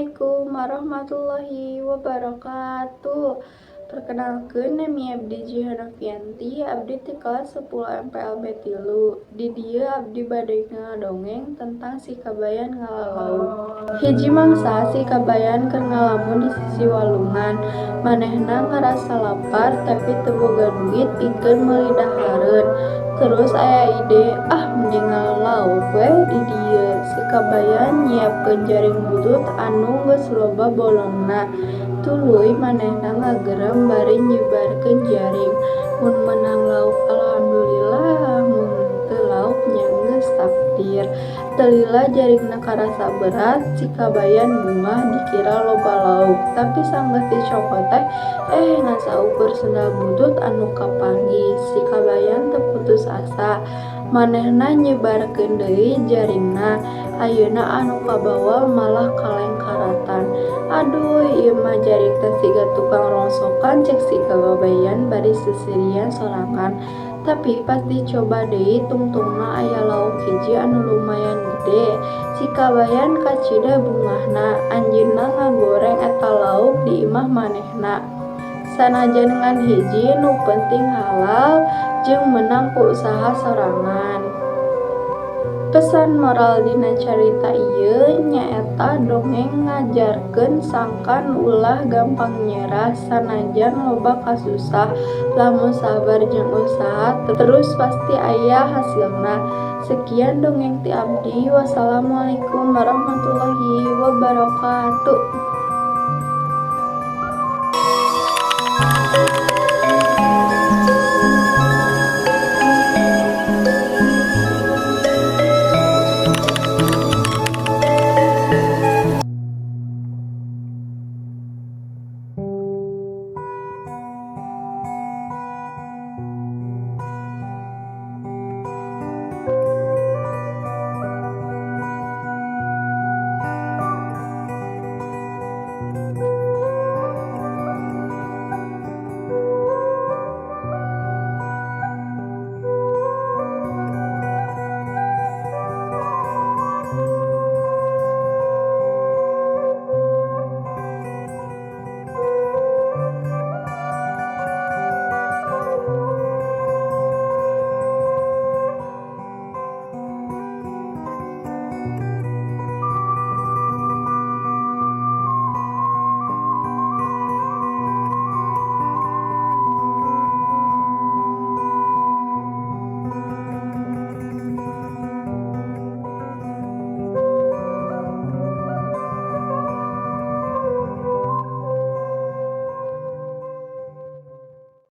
Assalamualaikum warahmatullahi wabarakatuh. Perkenalkeun, nami abdi Jihan Novianti, abdi ti kelas 10 MPLB 3. Di dieu abdi bade ngadongeng tentang si kabayan ngala lauk. Hiji mangsa si kabayan keur ngalamun di sisi walungan. Manehna ngarasa lapar tapi teu boga duit pikeun meuli dahareun. Terus aya ide, "Ah, mending ngala lauk we di dieu." Si kabayan nyiapkeun jaring butut anu geus loba bolongna. Tuluy manehna ngagerem bari nyebarkeun jaring. Mun meunang lauk alhamdulillah, mun teu lauk nya geus takdir. Teu lila jaringna karasa berat, si kabayan bungah dikira loba lauk. Tapi sanggeus dicokot teh, eh, ngan saukur sendal butut anu kapanggih. Si kabayan teu putus asa, manehna nyebarkeun deui jaringna. Ayeuna anu kabawa malah kaleng karatan. "Aduh, ieu mah jaring teh siga tukang rongsokan," cek si kabayan bari seuseurian sorangan. Tapi pas dicoba deui, tungtungna aya lauk hiji anu lumayan gede. Si kabayan kacida bungahna, anjeunna ngagoreng eta lauk di imah manehna. Sanajan ngan hiji, nu penting halal jeung meunang ku usaha sorangan. Pesan moral dina carita ieu nyaeta dongeng ngajarkeun sangkan ulah gampang nyerah sanajan loba kasusah, lamun sabar jeung usaha terus pasti aya hasilna. Sekian dongeng ti abdi, wassalamualaikum warahmatullahi wabarakatuh.